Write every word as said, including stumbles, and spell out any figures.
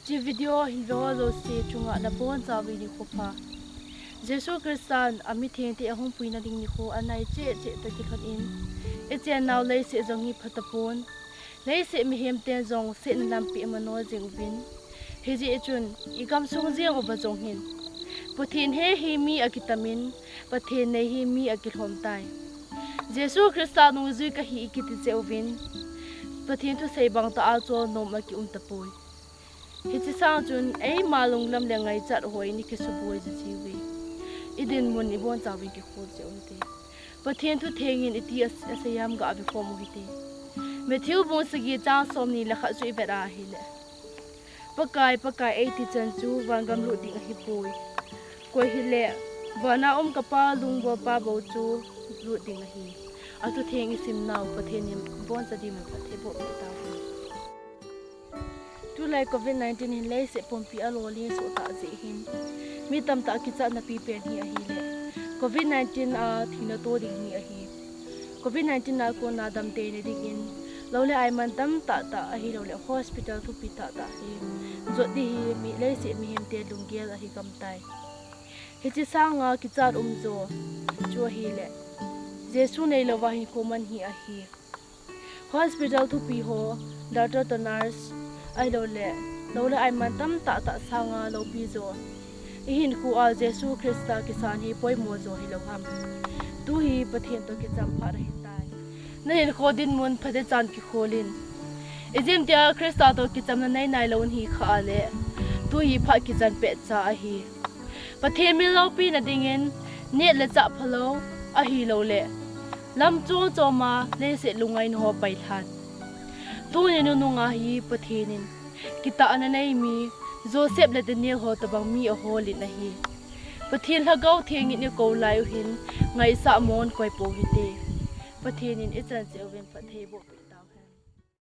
Hiche video hin veho jouse chunga nabonchauvin nikho pha. Jesu Christan amithengte ahung puina ding nikho anai cheh cheh toh kilhon in, ichennau leiset jong hi phatapon, leiset mihemten jong setna lampi amano jing uvin. Hijeh chun, igamsung jeng uva jong hin, Pathen he hi mi akitamin, Pathen nei hi mi akilhom tai. Jesu Christa nungjui kahi ikiti cheh uvin, Pathen thusei bang tah a chu nom akium tapoi. Hiche sang chun eima lunglam le ngaichat ho in ikisuboi jiuve. Idinmun ibonchauvin kikhol cheh u hite. Pathen thutheng in iti a, asei ham gave khom u hite. Matthew bung sagi chang somni le khat chu ivet a ahile, Pakai, Pakai, eiti chan chu vangam lut ding ahipoi. Koi hile, vana um kapa lungbolpa bou chu lut ding ahi. Athutheng isimnau Pathen in iboncha diuvin phatthei boh peh tahen. Tulai covid nineteen hin leiset pumpi alolhin soh tah jeh hin, mi tamtah kichatna pipen hi ahile, covid nineteen a thina to ding hi ahi. Covid nineteen a kona damtheina dingin, lou le ai man tamtah tah ahiloule hospital thupi tah tah hi jot ding hi mi, leiset mihemte lunggel ahi gamtai. Hiche sanga kichat umjo chu ahile, Jesu neilouva hinkho man hi ahi. Hospital thupi ho, doctor toh nurse, ahiloule, lou le ai man tamtah tah sanga loupi jo, ihinkho a Jesu Christa kisan hi poimo jo hilou ham. Tu hi Pathen toh kicham phat ahitai. Nahinkho dinmun phatechan kikholin. Ijemtia Christa toh kichamna nei nailou nahi khah a le, tu hi phat kichan petcha ahi. Pathen min loupina dingin, neh le chah phalou, ahiloule, lam chom choma leiset lungngaina ho pailhan. Tuni nunung a hi Pathen in, kitahna nei mi, Joseph le Daniel ho tobang mi aholin ahi. Pathen Lhagao Theng in ikou lai u hin, ngaisah mon koipou hite. Pathen in ichan cheh uvin phatthei boh peh.